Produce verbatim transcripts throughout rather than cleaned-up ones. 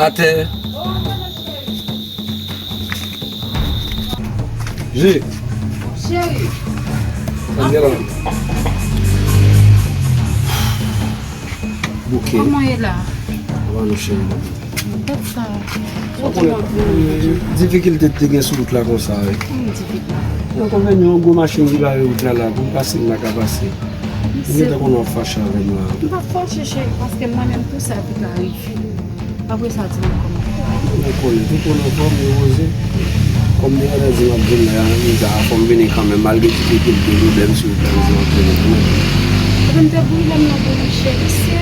Atè. Je. Cheri. Sa gen la? Bouke. Kòman ye la? Kòman nou cheri? Tèt sa. Sa konnen, eh, difikilte te gen sou wout la konsa, wi. Ki difikilte? Mwen konn vin yon gwo machin ki bare wout la la, pou m pase, m pa ka pase. M gentan konnen w ap fache avè m la. M pa fache, cheri, paske mwen menm tou sa ki ka rive. Apre sa, di m kòman. Mwen konnen, tout moun anfòm, yo poze. Kòm m te gentan di m ap vin la, m di a fò m vini kanmenm, malgre difikilte, pwoblèm sou wout la, m di m ap vini kanmenm. Epi m te brile m nan pou li, cheri, se.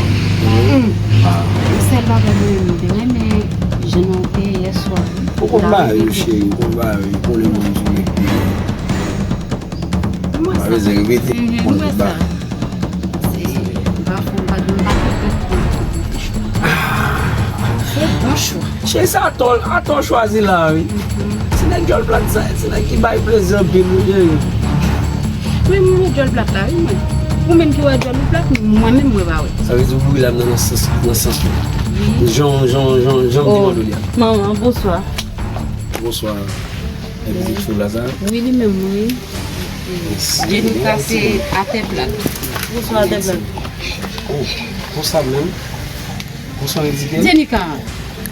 Sèl bagay mwen menm, m te renmen jan nou te yè swa. Ou konn bagay yo, cheri, ou konn bagay yo, ou konnen moun sou wout. Pa bezwen repete, moun ki ba. Se bon chwa. Cheri, sa atò, atò chwazi la, wi. Se nèg djòl plat sa, se nèg ki bay plezi anpil, wi, cheri. Wi, mwen djòl plat la, wi, mwen. Ou menm ki wè djòl ou plat, mwen menm mwen pa wè. Sa vle di ou brile m nan, nan sans, nan sans ou. Jan, jan, jan, jan m te mande w li a. Manman, bonswa. Bonswa. E pitit fi w la sa? Wi, li menm, wi. Jenika se atè plat. Bonswa, atè plat. Oh, konsa menm? Konsa w edike? Jenika,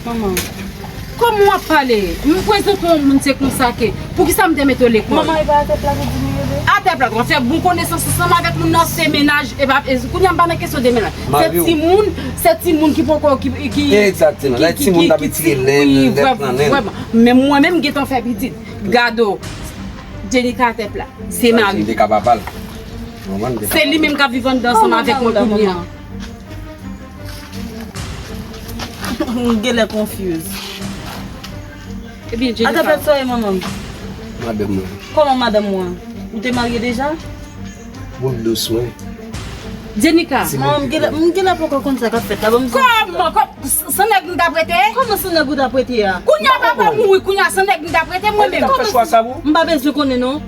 manman, kòman w ap pale? M prezante yon moun, se konsa ke. Poukisa m te mete w lekòl? Manman, e pa atè plat ou di m rele? Atè plat, w ap fè bon konesans ansanm avèk moun nan, se mennaj, e pa, e, kounye a m pa nan kesyon de mennaj. Se timoun, se timoun ki poko, ki, ki, egzakteman, lè timoun t ap etire nen, lè pran nen. Vrèman. Men mwen menm, m gentan fè pitit. Gade w, Jenika atè plat. Se mari. Se li menm k ap viv anndan ansanm avèk mwen kounye a. M genlè confuse. Ebyen, Jenika. Atè plat, sa w ye, manman m? Madanm mwen. Kòman madanm mwen? Ou te marye deja? Bon, dous, wi. Jenika. Manman, m genlè, m genlè poko konn sa k ap fèt la. Ban m sa. Kòman? Kòm, s-, san nèg m t ap rete? Kòman san nèg ou t ap rete a? Kounye a papa mouri, kounye a san nèg m t ap rete mwen menm. Kòman fè chwa sa pou? M pa bezwen konnen non.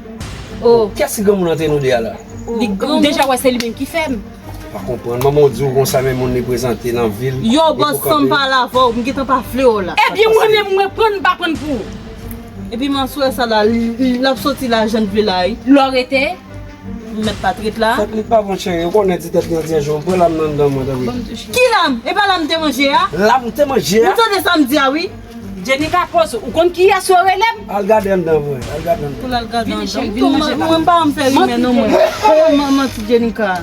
Oh. Kiyès ki granmoun ant nou de a la? Li granmoun. Ou deja wè se li menm ki fè m. Pa konprann. Manman w di w konsa, men moun li prezante nan vil. Yo, bòs, san m pale avè w, m gentan pa vle w la. Ebyen, mwen menm, mwen pran, m pa pran pou ou. Epi m aswè sa la, l, l, l ap soti la, jan l vle la, wi. Lè w rete? M mèt pa t ret la. Tèt li pa bon, cheri. Ou konnen ti tèt li an ti jan. Pran lam nan anndan mwen, tanpri. Ki lam? E pa lam te manje a? Lam te manje a? Ou tande sa m di a, wi. Jenika, poze w. Ou konn kiyès yo rele m? Al gade anndan vre. Al gade anndan. Pou l al gade anndan. Vini, cheri, vin manje la. Mwen, mwen pa janm fè rimè non, mwen. Manti, Jenika.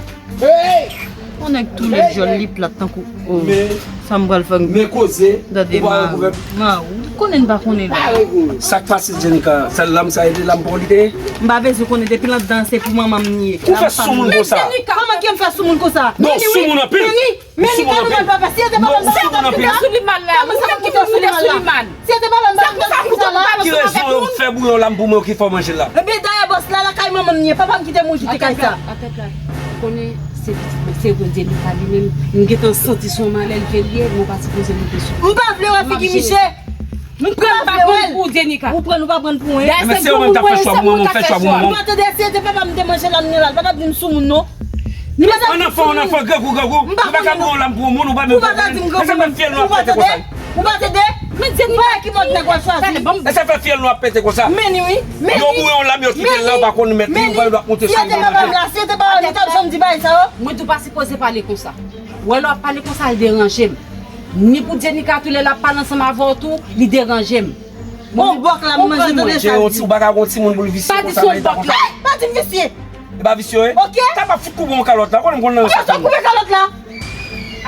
Yon nèg tou lèd, djòl li plat tankou, oh, sa m pral fè. Men koze, ou pa wè pwovèb. Ma, ou konnen n pa konnen la. Sa k pase, Jenika? Sèl lam sa, e de lam pa w li te ye? M pa bezwen konnen, depi l anndan, se pou manman m li ye. Ou fè sou moun konsa? Kòman ke m fè sou moun konsa? Non, sou moun anpil. Meni, meni, meni, meni, papa, si yo te pa ban m sa, m pa t ap kite sou li mal la. Ou menm ki fè m kite sou li mal la. Si yo te pa ban m sa, m pa t ap kite sou li mal la. Ki rezon yo fè bouyon lam pou mwen, yo ki fè w manje l la? Ebyen, dayè bòs la, lakay manman m li ye. Papa m kite m kite kay sa. Atè plat, atè plat. Ou konnen se pitit mwen, se vre Jenika li menm. M gentan santi se yon malè l vin ye, mwen pa sipoze moute sou. M pa vle wè figi misye. M pran, m pa pran pou Jenika. Ou pran, ou pa pran pou mwen. Dayè se granmoun mwen, se moun k ap fè chwa pou mwen. Ou pa tande, si se te papa m te manje lam nan la, l pa t ap di m sou moun non. An anfan, an anfan, grangou, grangou. Ou pa ka bouyon lam pou yon moun, ou pa menm konprann. E sa fè fyèl nou ap pete konsa. Ou pa tande? Men Jenika ki mòd nèg w ap chwazi. E sa fè fyèl nou ap pete konsa. Meni wi, meni. Yo bouyon lam, yo kite l la, ou pa konn mèt li, ou pa dwa moute sou li pou manje. Si yo te papa m la, si yo te papa m, yo t ap janm di bagay sa yo. Mwen tou pa sipoze pale konsa. Wè lè w ap pale konsa, l deranje m. Ni pou Jenika tou lè l ap pale ansanm avè w tou, li deranje m. Bon, bòk la, m manje tande sa. Ou pa ka gon timoun pou l visye konsa nan eta konsa. Pa di m visye. E pa visye, wi. Ok. Sa pa fout koupe yon kalòt la, konnen m konn nan sa. Koupe kalòt la.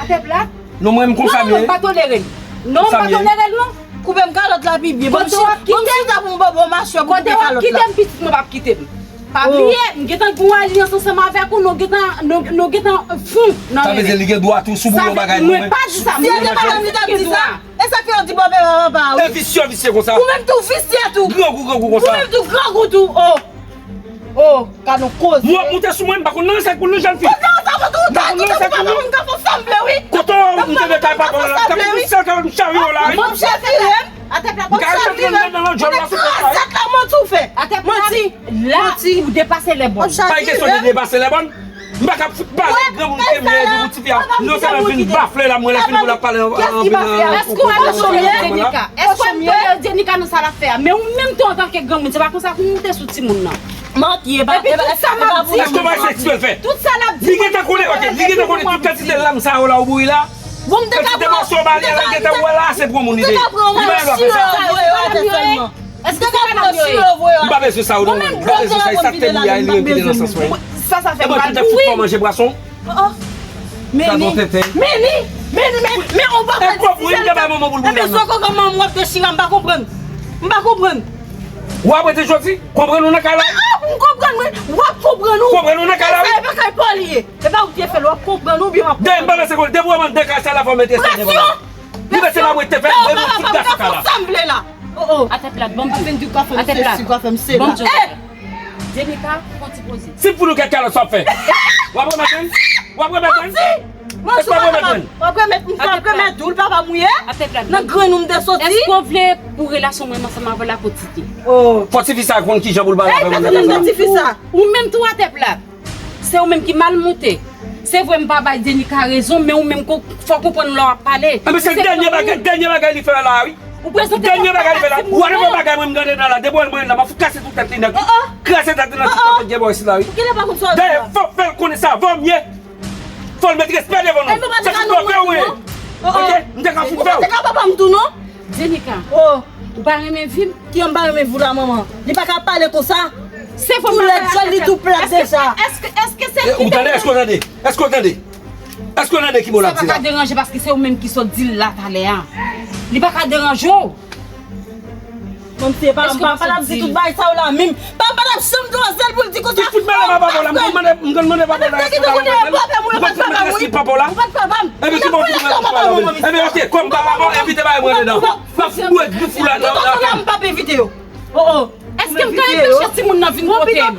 Atè plat. Non, mwen, m konsa m ye. Non, non, m pa tolere l. Non, m pa tolere l, non. Koupe m kalòt la pi byen. Kote w ap kite m? Bon, m chita pou m bò, bò, machwè pou koupe kalòt la. Kote w ap kite m, pitit mwen p ap kite m. Pa bliye, m gentan gen yon alyans ansanm avèk ou, nou gentan, nou, nou gentan fou nan renmen. Sa vle di li gen dwa tou sou bouyon bagay nou, men. Mwen pa di sa, mwen pa di sa. Si se te pa li t ap di sa, e sa fè yo di bò bè papa, wi. E visye, visye konsa. Ou menm tou visye tou. Grangou, grangou konsa. Ou menm tou grangou tou, oh. Oh, gad yon koze. Ou ap moute sou mwen, m pa konn nan sa pou nou jèn fi. Konn nan sa pou tou, ou ta kite pou papa m ka fè sa m vle, wi. Kote w moute de kay papa w la, m ka fè sa m vle, wi. M ka fè sa m vle, m ka fè sa m vle, wi. Atè plat. Ou ka rete nan, nan, nan, nan, djòl la, se pa sa, wi. Atè plat. Manti ou fè. Atè plat. Manti. La, ou depase lè bòn. Pa gen kesyon de depase lè bòn. M pa ka fout pale ak granmoun ke m ye epi pou tifi a. Non sèlman vin bafle la, mwen lè fini pou l ap pale anpil. Èske w al nan chomyè, Jenika? Èske w al nan chomyè, Jenika, nan sa l ap fè a? Men ou menm tou antanke granmoun, se pa konsa pou w moute sou timoun nan. Epi tout sa m ap di, tout sa l ap di, li gentan konnen, ok, li gentan konnen tout kantite lam sa yo la ou bouyi la. Bon, m te ka pran, m te ka, m te ka pran yon ti love voye atè sèlman. Èske se pa nan yo ye? M pa bezwen sa yo non, m pa bezwen sa, e sa k te bouyi a, li menm ki te nan sans mwen. Sa, sa fè m mal. Tout tèt fout pa manje pwason. Oh, oh. Meni, meni, meni, meni, men ou pa konn si sèl tèt. Epi zò kòkò manman w ap dechire, m pa konprann. M pa konprann. W ap rete jodi? Konprann ou nan kay la? Ah, ah, pou m konprann mwen, w ap konprann ou. Konprann ou nan kay la, wi. Sa e pa kay pa w li ye. E pa ou ki te fè l, w ap konprann ou byen w ap konprann. Dèyè m pa panse konn, depi w wè m anndan kay sa la fò w mete sa devan la. Li mete m ap rete fè, mwen m fout gras sa la. Sa m vle la. Oh, oh. Atè plat, bon. Ap vin di kwa fè m sesi, kwa fè m sela. Bon, Jenika, pran ti poze. Si pou nou kèk kalòt sa w ap fè. W ap remèt mwen? W ap remèt mwen? Èske w ap remèt mwen? W ap remèt, m p ap remèt ou, l papa mouye. Nan grenn ou m te soti. Èske w vle pou relasyon mwen ansanm avè w la kontinye? Oh. Fò tifi sa konn kijan pou l pale avè mwen. Fò tifi sa. Ou menm tou atè plat. Se ou menm ki mal moute. Se vre m pa bay Jenika rezon, men ou menm fò w konprann lè w ap pale. Enben se dènye bagay, dènye bagay li fè la wi. Dènye bagay li fè la. Whatever bagay mwen m gade nan la, depi w wè l mwen la, m ap fout kase tout tèt li nèt wi. Kraze tèt li nan tout tèt gen bò isi la wi. Dèyè fò fè l konnen sa, vò m ye. Fò l met respè devan nou. Se fout fè w ye. Ok, m te ka fout fè w. Jenika, ou pa renmen vi m? Kijan m pa renmen vi w la, manman? Li pa ka pale konsa. Se fò. Tou lèd jòl li tou plat deja. Èske, èske se... Ou tande? Èske w tande? Èske w tande? Èske w tande ki mo l ap di la? Sa pa ka deranje paske se ou menm ki sot di l la talè a. Li pa ka deranje w. Kòmsi e pa m, pa, pa t ap di tout bagay sa yo la menm. Pa, pa t ap janm di yon sèl pou l di konsa. Ki fout mele m a papa w la? M konn mande, m konn mande papa w la. Ou pa t mete respè papa w la? Ou pa t papa m. Ebyen ki bò w di mwen papa w la? Ebyen ok, kòm papa w, evite bagay mwen andedan. M ap fout bwè grif ou la nan, nan. Tout otan la m p ap evite yo. Oh, oh. Èske m ka anpeche timoun nan vin kote m?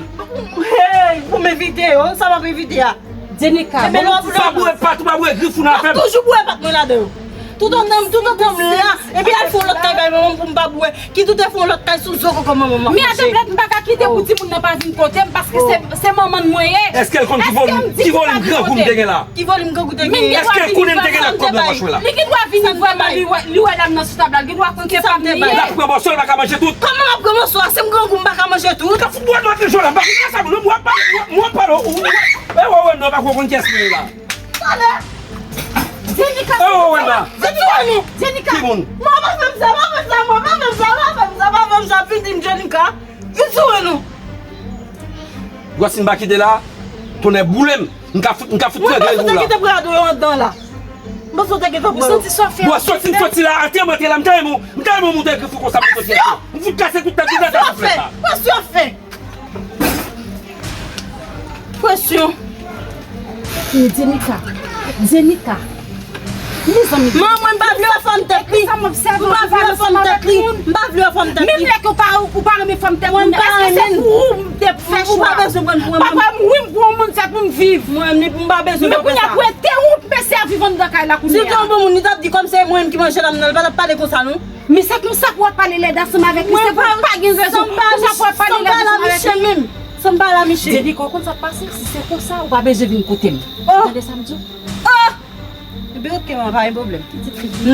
Hey, pou m evite yo, sa m ap evite a. Jenika, bon, sa bwè pat ou pa bwè grif ou nan afè m. M ap toujou bwè pat mwen ladan yo. Tout otan, tout otan m la, epi al fè yon lòt kay bay manman m pou m pa bwè. Ki tou te fè yon lòt kay sou zo kòkò manman m ap manje. Men atè plat, m pa ka kite pou timoun nan pa vin kote m, paske se, se manman n mwen ye. Èske l konn ki volim, ki volim grangou m te gen la? Ki volim grangou te gen? Èske l konnen m te gen lòt kòb nan pòch mwen la? Li gen dwa vini vrèman, li wè, li wè dam nan sou tab la, li gen dwa konn se pa m li ye. L ap pran mòso, l pa ka manje tout. Kòman m ap pran mòso a? Si m grangou, m pa ka manje tout. Ka fout bwè dwat nan je w la, m pa konn sa, non, mwen ap pale, mwen ap pale, ou, ou, e wè, wè, non, pa konn kiyès mwen ye la. Talè. Jenika. E wè, wè, la. Jenika. Jenika. Ki moun? Mwen pa fè m sa, pa fè m sa, mwen pa fè m sa, pa fè m sa, pa fè m sa, pitit Jenika. Vin sou mwen non. Gwa si m pa kite la, tonnè boule m. M ka fout, m ka fout trangle pou la. Mwen panse w te gentan pran do yo anndan la. M panse w te gentan pran yo. Ou santi sa fè. Bon, soti, m soti la, antre m antre la, m ta renmen, m ta renmen w montre grif ou konsa pou soti antre. M fout kase tout tèt ou nan tèt ou fè sa. Presyon fè. Presyon. Men Jenika, Jenika. Mezanmi. Man, mwen m pa vle wè fanm tèt li. M pa vle wè fanm tèt li. M pa vle wè fanm tèt li. Menm lè ke w pa, ou pa renmen fanm tèt moun, èske se pou ou m te fè chwa? Ou pa bezwen pran pou mwen. Papa m, wi, m pran yon moun, se pou m viv. Mwen menm, m pa bezwen papa sa. Men kounye a, pou ete ou, m pe sèvi vann nan kay la kounye a. Si w te yon bon moun, li t ap di kòm se mwen menm ki manje lam nan, li pa t ap pale konsa non. Men se konsa pou w ap pale lèd ansanm avèk li, se pou w pa gen rezon. Konsa pou w ap pale lèd ansanm avèk li. San m pale a Miche. Jenika, ou konn sa k pase? Si se konsa, ou pa bezwen vin kote m. Ou tande sa m di w? Oh! Ebyen, ok, man, pa gen pwoblèm.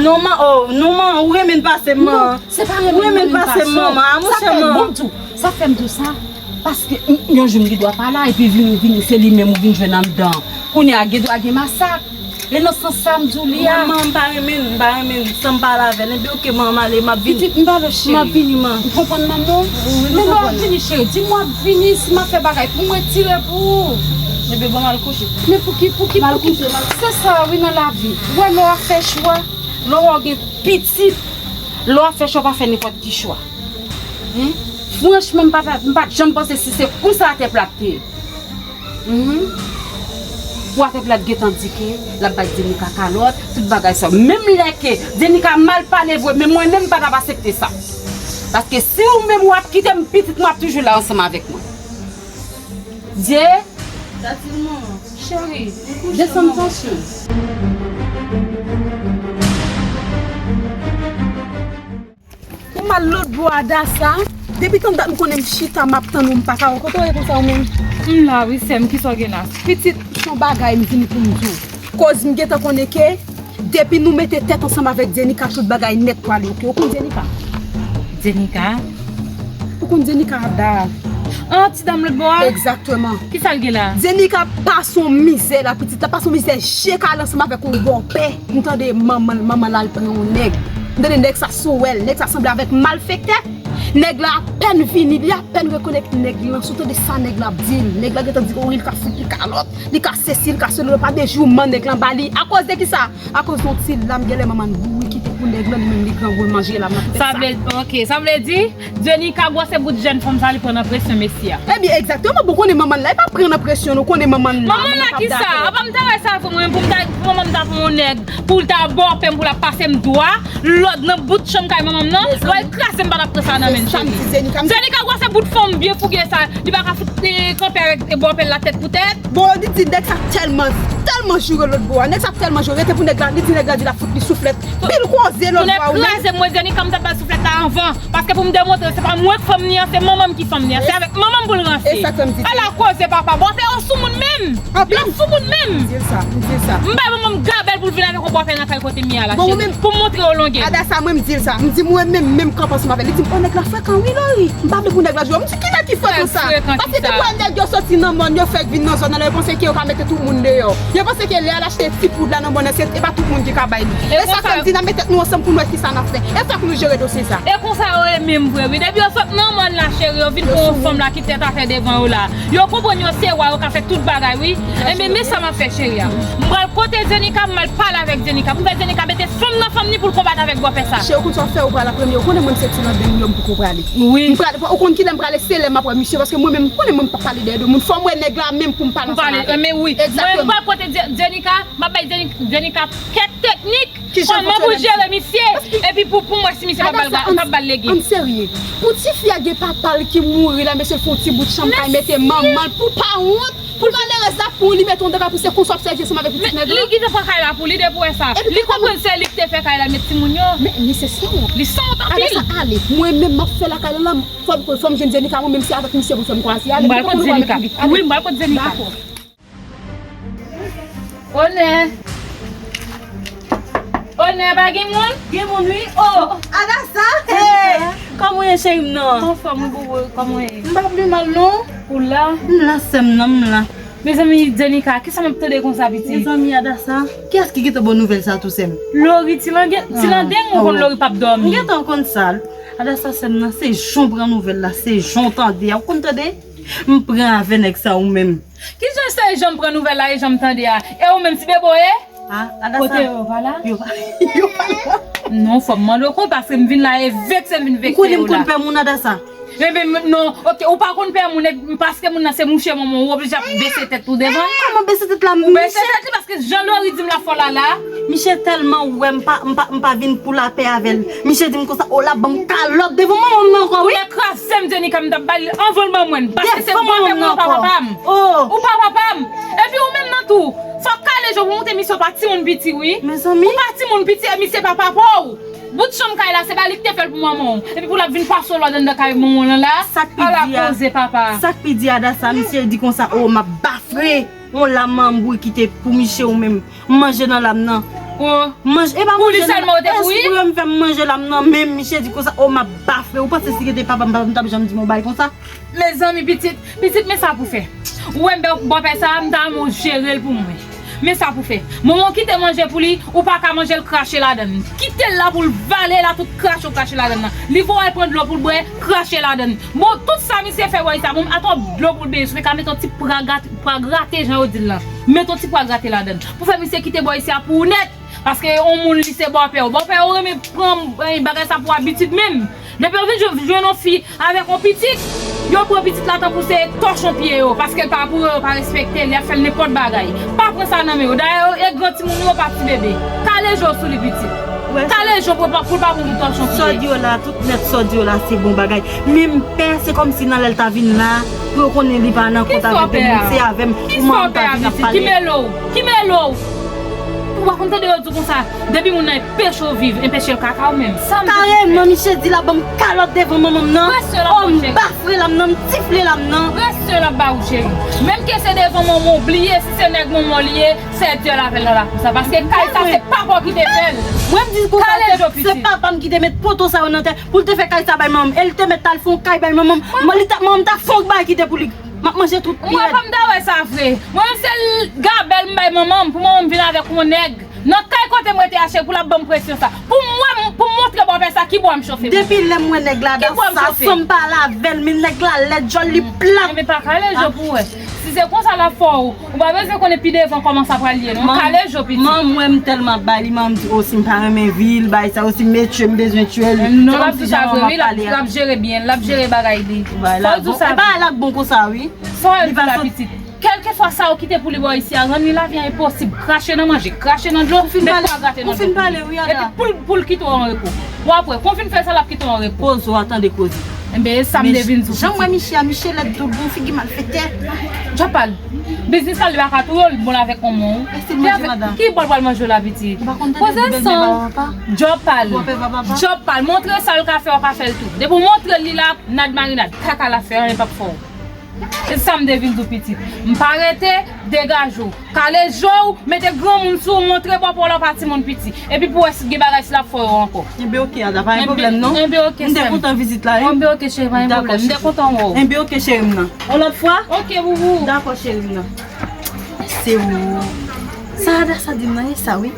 Non, man, oh, non, man, ou renmen pase m, man. Non, se pa renmen, ou renmen pase m, man. Ah, monchè, man. Sa fè m di w sa. Paske, m, yon jou m gen dwa pa la, epi vini, vini, se li menm ou vin jwenn anndan. Kounye a, gen dwa gen masak. E nan sans sa m di w li a. Manman, m pa renmen l, m pa renmen l. San m pale avè l. Ebyen, ok, man, m ale, m ap vini. Pitit, m pa vle cheri. M ap vini, man. Ou konprann manman? Wi, m konprann. Men lè w ap vini, cheri, di m w ap vini, si m ap fè bagay pou m retire pou ou. Ebyen, bon, m al kouche. Men pou ki, pou ki, pou ki? Se sa, wi, nan lavi. Ou wè, lè w ap fè chwa, lè w gen pitit, lè w ap fè chwa, pa fè nenpòt ki chwa. Hen? Franchman, m pa, m pa t janm panse si se konsa atè plat te ye. Mhm. Pou atè plat gentan di ke l ap bay Jenika kalòt, tout bagay sa. Menm lè ke Jenika mal pale vre, men mwen menm m pa t ap aksepte sa. Paske si ou menm w ap kite m, pitit mwen ap toujou la ansanm avèk mwen. Dye. Cheri, desann tansyon. Ou mal lòt bò a Dasa. Depi tann dat m konnen m chita, m ap tann ou, m pa ka wè. Kote w ye konsa ou menm? M la wi, sè m, kisa w gen la? Pitit, se yon bagay m vini pou m di w. Koz m gentan konnen ke depi nou mete tèt ansanm avèk Djenika, tout bagay nèt pwale, oke? Ou konn Djenika? Djenika? Ou konn Djenika, Ada? An, ti dam lòt bò a? Egzakteman. Kisa l gen la? Djenika pase yon mizè la, pitit la pase yon mizè, je kale ansanm avèk yon bòpè. M tande manman l, manman l al pran yon nèg. M tande nèg sa sou wè l, nèg sa sanble avèk malfektè. Nèg la apèn vini, li apèn rekonèt nèg lan. Si w tande sa nèg la ap di l, nèg la gentan di, o, li ka fout li kalòt, li ka sesi, li ka selo, pa de jouman nèg lan ba li. Akoz de kisa? Akoz yon ti lam, genlè manman l bourike pou nèg lan, li menm li grangou, l manje lam nan pou tèt sa. Sa vle, ok, sa vle di, Djenika gwòse bout jèn fanm sa, li pran nan presyon mesye a. Ebyen, egzakteman, bon, konnen manman l la, li pa pran nan presyon, non, konnen manman l la, manman l la kisa? Apa m ta wè sa vre, mwen, pou m ta, pou manman m ta pran yon nèg, pou l ta bòpè m, pou l ap pase m dwa, lòd nan bout chanm kay manman m nan, w al kraze m pa t ap pran sa nan men l, cheri. Djenika gwòse bout fanm byen fouge sa, li pa ka fout, eh, kanpe avèk, eh, bòpè l la tèt pou tèt. Bon, li di nèg sa tèlman, tèlman joure lòt bò a. Nèg sa tèlman joure, rete pou nèg la, li di nèg la di l ap fout li souflèt. Pil koze lòt bò a, wi. Kraze m, mwen, Djenika, m t ap ba l souflèt la anvan. Paske pou m demontre, se pa mwen k fanm li an, se manman m ki fanm li an. Se avèk manman m pou l ranse. E sa k fè m di. Ala koze, papa. Bòpè yo soumoun menm. Yo soumoun menm. M di l sa, m di l sa. M bay manman m gabèl pou l vin avèk yon bòpè nan kay kote m ye a la, cheri. Pou m montre yo longè. Adasa, mwen, m di l sa. M di, mwen menm, menm kanpe ansanm avè l. Li di m, o, nèg la frekan, wi, Lori. M pa vle pou nèg la jwe. M di, ki nèg ki frekan sa? Paske depi wè nèg yo soti nan mòn, yo fèk vin nan zòn nan, yo panse ke yo ka mete tout moun deyò. Yo panse ke lè al achte ti poud la nan mòn nan, se, e pa tout moun ki ka bay li. E sa fè m di, n ap met tèt nou ansanm pou n wè kisa n ap fè. E fòk nou jere dosye sa. E konsa yo ye menm vre, wi. Depi yo sot nan mòn la, cheri, yo vin pran yon fanm la ki tèt atè devan yo la. Yo konprann yo se wa, yo ka fè tout bagay, wi. Ebyen, men sa m ap fè, cheri a. M pral kote Djenika, m al pale avèk Djenika. M fè Djenika mete fanm nan fanm ni pou l konbat avèk bòpè sa. Cheri, ou konn sa w fè, ou pral la premye. Ou konnen mwen, m se ti nan deng yo, m poko prale. Wi. M pral, ou konn kilè m prale, se lè m ap wè misye, paske mwen menm, m konnen mwen, m p ap pale dèyè do moun. Fò m wè nèg la menm pou m pale ansanm avè l. Wi. Egzakteman. Mwen, m pral kote Dje-, Djenika, m ap bay Djenika, Djenika kèk teknik. Kòman pou jere misye, epi pou, pou m wè si misye p ap ba l, p ap ba l lege. Ann serye. Pou tifi a gen papa l ki mouri la, mesye l fè yon ti bout chanm kay mete manman l pou pa wont, pou malerèz la pou li mete yon dega pou se konsa w ap sèvi ansanm avèk pitit nèg la. Li gentan pran kay la pou li depi w wè sa. Li konprann se li ki te fè kay la met timoun yo. Men misye sanwont. Li sanwont anpil. Adasa ale. Mwen menm m ap fè lakay la la, fò m, fò m jwenn Djenika mwen menm se avèk misye pou fè m kwaze ale. M pral kot Djenika. Wi, m pral kot Djenika. Dakò. Onè! Onè, pa gen moun? Gen moun, wi. Oh, Adasa! Hey! Kòman w ye, cheri m nan? Anfòm, wi, boo, kòman w ye? M pa pi mal, non. Ou la? M la, sè m nan, m la. Mezanmi, Djenika, kisa m ap tande konsa, pitit? Mezanmi, Adasa, kiyès ki gentan ba w nouvèl sa tou, sè m? Lori, ti landeng, ti landeng, ou konn Lori p ap dòmi. M gentan konn sa. Adasa, sè m nan, se jan w pran nouvèl la, se jan w tande a. Ou konn tande? M pran avè nèg sa ou menm. Kijan se jan m pran nouvèl la e jan m tande a? E ou menm ti bebe w ye? Ah, Adasa. Kote yo pa la? Yo pa, yo pa la. Non, fò m mande w kont paske m vin la e vekse m vin vekse yo la. Ou konnen m konn pè moun, Adasa. Ebyen, m, non, ok, ou pa konn pè moun, e paske moun nan se mouche manman w, ou oblije ap bese tèt ou devan l. Kòman bese tèt la, m bese tèt li paske jan Lori di m la fò la la. Misye tèlman wè m pa, m pa, m pa vin pou lapè avè l. Misye di m konsa, o, l ap ban m kalòt devan manman m nan ankò, wi. Kraze m, Djenika, m t ap ba li anvan l ban mwen. Paske se bòpè mwen, ou pa papa m. Oh. Ou pa papa m. Epi ou menm nan tou, fò w kale je w pou montre misye w pa timoun piti, wi. Mezanmi. Ou pa timoun piti, e misye pa papa w. Bout chanm kay la, se pa li ki te fè l pou manman w. Epi pou l ap vin pase w lòd anndan kay manman w lan la. Sa k pi di a. Ala koze, papa. Sa k pi di a, Adasa, misye di konsa, oh, m ap bafre. Yon lam m anboukite pou misye ou menm. M manje nan lam nan. Oh. Manje, e pa manje nan lam. Pou li sèlman ou te pou li? Espri m fè m manje lam nan, men misye di konsa, oh, m ap bafre. Ou panse si te papa m, papa m t ap janm di m yon bagay konsa? Mezanmi, pitit, pitit, men sa pou fè. Ou wè m bè-, bòpè sa a, m ta renmen w jere l pou mwen. Men sa pou fè. Manman w kite manje pou li, ou pa ka manje l, krache ladann. Kite l la pou l vale la, tout krache w krache ladann nan. Li voye al pran dlo pou l bwè, krache ladann. Bon, tout sa misye fè w wè sa, bon, atò dlo pou l benyen, si w te ka mete yon ti pra gat-, pra grate, jan yo di l lan. Mete yon ti pra grate ladann. Pou fè misye kite bò isi a pou ou nèt. Paske yon moun li se bòpè w. Bòpè w renmen pran, eh, bagay sa pou abitid menm. Depi yo vin jwenn, jwenn yon fi avèk yon pitit, yo pran pitit la tankou se tòchon pye yo. Paske l pa pou yo, yo pa respekte l, y ap fè l nenpòt bagay. Pa pran sa nan men yo. Dayè, yo, e gran timoun yo, pa ti bebe. Kale je w sou li, pitit. Kale je w pou l pa, pou l pa mouri tòchon pye. Sa w di yo la, tout nèt sa w di yo la, se bon bagay. Men m pè, se kòmsi nan lè l ta vin la, pou yo konnen li pa nan kont avèk de moun, se avè m, pou manman m ta vin ap pale. Ki mele w? Ki mele w? Ou pa konn tande yo di konsa, depi moun nan enpeche w viv, enpeche l kaka ou menm. Sa m di. Kareman, misye di l ap ban m kalòt devan manman m nan. Presyon l ap ba w, cheri. Oh, m bafre l ap nan, m tifle l ap nan. Presyon l ap ba w, cheri. Menm ke se devan manman w, bliye si se nèg manman w li ye, sèvi avè l nan lakou sa. Paske kay sa, se papa w ki te fè l. Mwen, m di konsa, se, se papa m ki te met poto sa yo nan tè pou l te fè kay sa bay manman m. E l te met al fè yon kay bay manman m. Manman m ta fè yon bagay ki te pou li. M ap manje tout pyèd. Mwen pa m ta wè sa vre. Mwen menm se l gabèl m bay manman m pou manman m vin avèk yon nèg. Nan kay kote m rete a, cheri, pou l ap ban m presyon sa. Pou m wè, pou m montre bòpè sa ki bwa m chofe. Depi lè m wè nèg la dan sa, san m pale avè l, men nèg la lèd, djòl li plat. Enben pa kale je pou wè. Si se konsa l ap fè w, ou pa bezwen konnen pi devan kòman sa pral ye non. Kale je pitit. Manman m wè m tèlman ap bay li, manman m di, o, si m pa renmen vi l, bay sa, o, si m met tye, m bezwen tye l. Non, l ap di sa vre wi, l ap, l ap jere byen, l ap jere bagay li. Fò w di sa. E bagay la bon konsa wi. Sa w di la pitit. Kèlkeswa sa ou kite pou li bò isi a, rann li lavi a enposib. Krache nan manje, krache nan dlo, met pwa grate nan dlo pou li. Epi pou l, pou l kite w an repo. W ap wè, kon w fin fè sa, l ap kite w an repo. Koze w a tande koze. Enben, e sa m te vin di w pitit. Jan m wè misye a, misye lèd tout bon, figi malfektè. Djòpal. Biznis pa l, li pa ka touye w, li bon avèk manman w. Ki bò l pral manje w la pitit? Poze san. Djòpal. Djòpal. Montre sa l ka fè, w ka fè l tou. Depi w montre l li la, nad marinad, kaka l ap fè, anyen p ap fè w. E sa m te vin di w pitit. M pa rete, degaje w. Kale je w, mete granmoun sou w, montre bò pou w la pa timoun piti. Epi pou w wè si gen bagay si l ap fè w ankò. Enben oke, Ada, pa gen pwoblèm non. Enben oke, sè m. M te kontan vizit la wi. Enben oke, cheri, pa gen pwoblèm. M te kontan wè w. Enben oke, cheri m nan. Yon lòt fwa? Oke, boubou. Dakò, cheri m nan. Se ou. Sa Ada sa di m nan, e sa wi.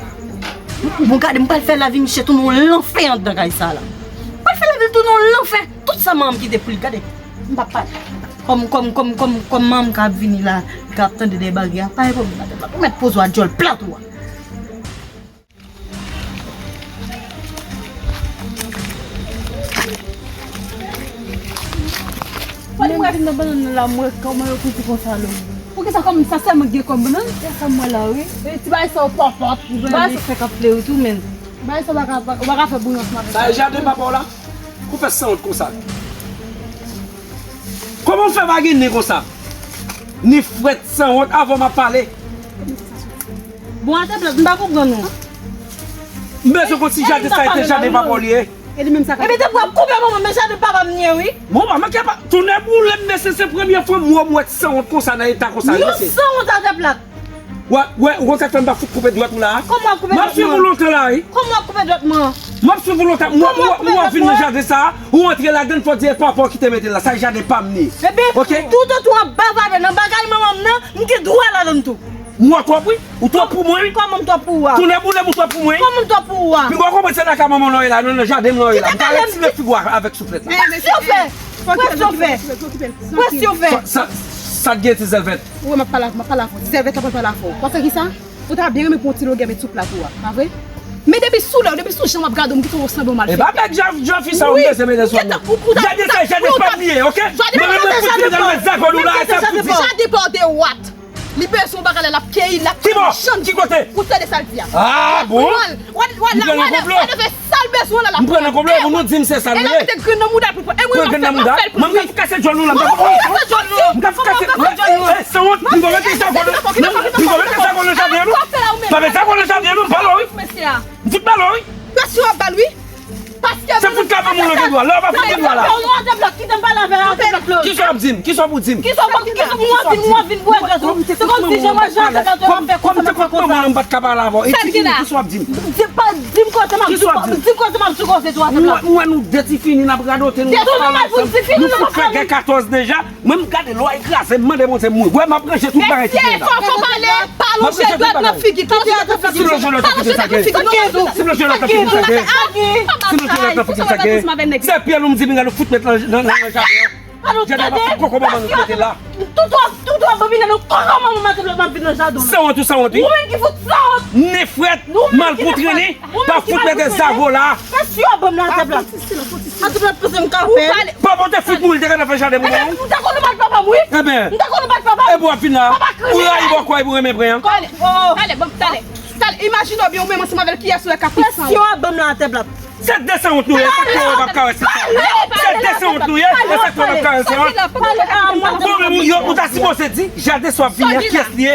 Bon, gade, m pral fè lavi misye tounen yon lanfè anndan kay sa la. M pral fè lavi l tounen yon lanfè. Tout sa manman m kite pou li, gade. M p ap pale. Kòm, kòm, kòm, kòm, kòm manman m ka ap vini la, li ka ap tande dèyè baryè a, pa gen pwoblèm, madanm la. Ou mèt poze w a djòl plat ou a. Fò li wè. Vin nan bannann nan la, m wè kòman yo kouti konsa lòm. Poukisa kòm sa sèlman gen kòm bannann? Se sa m wè la, wi. E ti bagay sa yo pòpòt. Ou wè li fèk ap fleri tou, men. Bagay sa w pa ka, w pa ka fè bouyon ansanm avèk sa. Sa e jaden papa w la? Ou fè sanwont konsa. Kòman w fè pa gen nen konsa? Ni frèt sanwont, avè w m ap pale. Bon, atè plat, m pa konprann ou. M bezwen konn si jaden sa e te jaden papa w li ye. E li menm sa ka. Ebyen, te pou ap koupe manman, men jaden papa m li ye, wi. Bon, manman ki apa, tounen boule m, mesye, se premye fwa m wè m wè sanwont konsa nan eta konsa, mesye. Yon sanwont atè plat. Wè, wè, ou konn sa k fè m pa fout koupe dwèt ou la a? Kòman w ap koupe dwèt mwen? M ap swiv ou lontan la, wi. Kòman w ap koupe dwèt mwen? M ap swiv ou lontan. M wè, m wè w ap vin nan jaden sa a, ou antre ladan l, fò w di e papa w ki te mete l la. Sa e jaden pa m li ye. Ebyen, toutotan w ap bavade nan bagay manman m nan, m gen dwa ladan l tou. M wè w twòp, wi. Ou twòp pou mwen, wi. Kòman m twòp pou ou a? Tounen boule m, ou twòp pou mwen. Kòman m twòp pou ou a? Pinga w konprann se nan kay manman w nan w ye la, nan jaden m nan w ye la. M ka retire figi w avèk souflèt la. Presyon fè. Presyon fè. Presyon fè. Sa, sa, sa t gen ti zèlvèt? Ou wè m ap pale, m ap pale avè w. Ti zèlvèt la pral pale avè w. Paske kisa? Ou ta byen renmen pou yon ti logè met sou plat ou a, pa vre? Men depi sou lè, depi sou jan m ap gade w, m kite w sanble w malfektè. E pa bèk jan, jan fi sa w bezwen mete sou nou. Gade sa, jaden pa m li ye, oke? Mwen menm mwen fout mete l met zakòn ou la, e sa fout di. Jaden pa w de wat. Li bezwen yon bagay la, l ap keyi, l ap keyi chanm. Ki kote? Ou tande sa l di a. Ah bon? Ou pran nan konplo? Ou leve sa l bezwen la, l ap pran. M pran nan konplo, e pou nou di m se sa nou ye. E l ap mete grenn nan mouda l pou pran. E mwen m ap fè, m ap fè l pou li. Mwen m ka kase djòl nou la, m ka kase djòl nou. M ka kase, e, sanwont, m gon mete zakòn nan, m gon mete zakòn nan jaden nou. M gon mete zakòn nan jaden nou, m pale w wi. M fout pale w wi. Presyon ap ba l wi. Paske se fout ka ban moun nan gen dwa. Lè w pa fout gen dwa la. Kisa w ap di m? Kisa w pou di m? Kisa w pou di m? Mwen vin, mwen vin pou adrès ou. Se kòmsi jan mwen jan adrès ou ap fè konsa, m ap fè konsa. Kòm m te kont manman m, m pa t ka pale avè w. E ti fini, kisa w ap di m? Di pa, di m kote m ap di, di m kote m ap di koze tou atè plat. Ou wè nou de ti fini n ap radote, nou pa ansanm. Nou fout fè gè katòz deja. Mwen m gade lwa e kraze, m mande Bondye m mouri. Wè m ap ranje tout bagay ki gen la. Mesye, fò, fò pale, pa lonje dwèt nan figi, pa lonje dwèt nan figi. Si lonje dwèt nan figi sa gen. Si lonje dwèt nan figi sa gen. Si lonje dwèt nan figi sa gen. Se pyè nou m di pinga nou fout met nan, nan, nan jaden an. Jaden pa fout koko manman nou mete la. Tout wap, tout wap vin nan koko manman m mete la, m ap vin nan jaden. Sanwont ou sanwont wi. Ou menm ki fout sanwont. Ni frèt, mal pou trennen, pa fout mete zago la. Mesye, ban m la tèt la. Atè plat pase m ka fè. Papa w te fout mouri, te gentan fè jaden pou mwen. M ta konn ou bat papa m wi. M ta konn ou bat papa m. Epi w ap vin la. Ou rayi bòkò epi w renmen pran. Talè, talè, bon, talè. Talè, imajine w byen ou menm ansanm avè l kiyès ou wè k ap pran sanwont. Presyon ap ban m la atè plat. Se de sanwont nou ye, e sa k fè w p ap karese sanwont. Se de sanwont nou ye, e sa k fè w p ap karese sanwont. Bon, men ou ta sipoze di, jaden sa w ap vini an, kiyès li ye?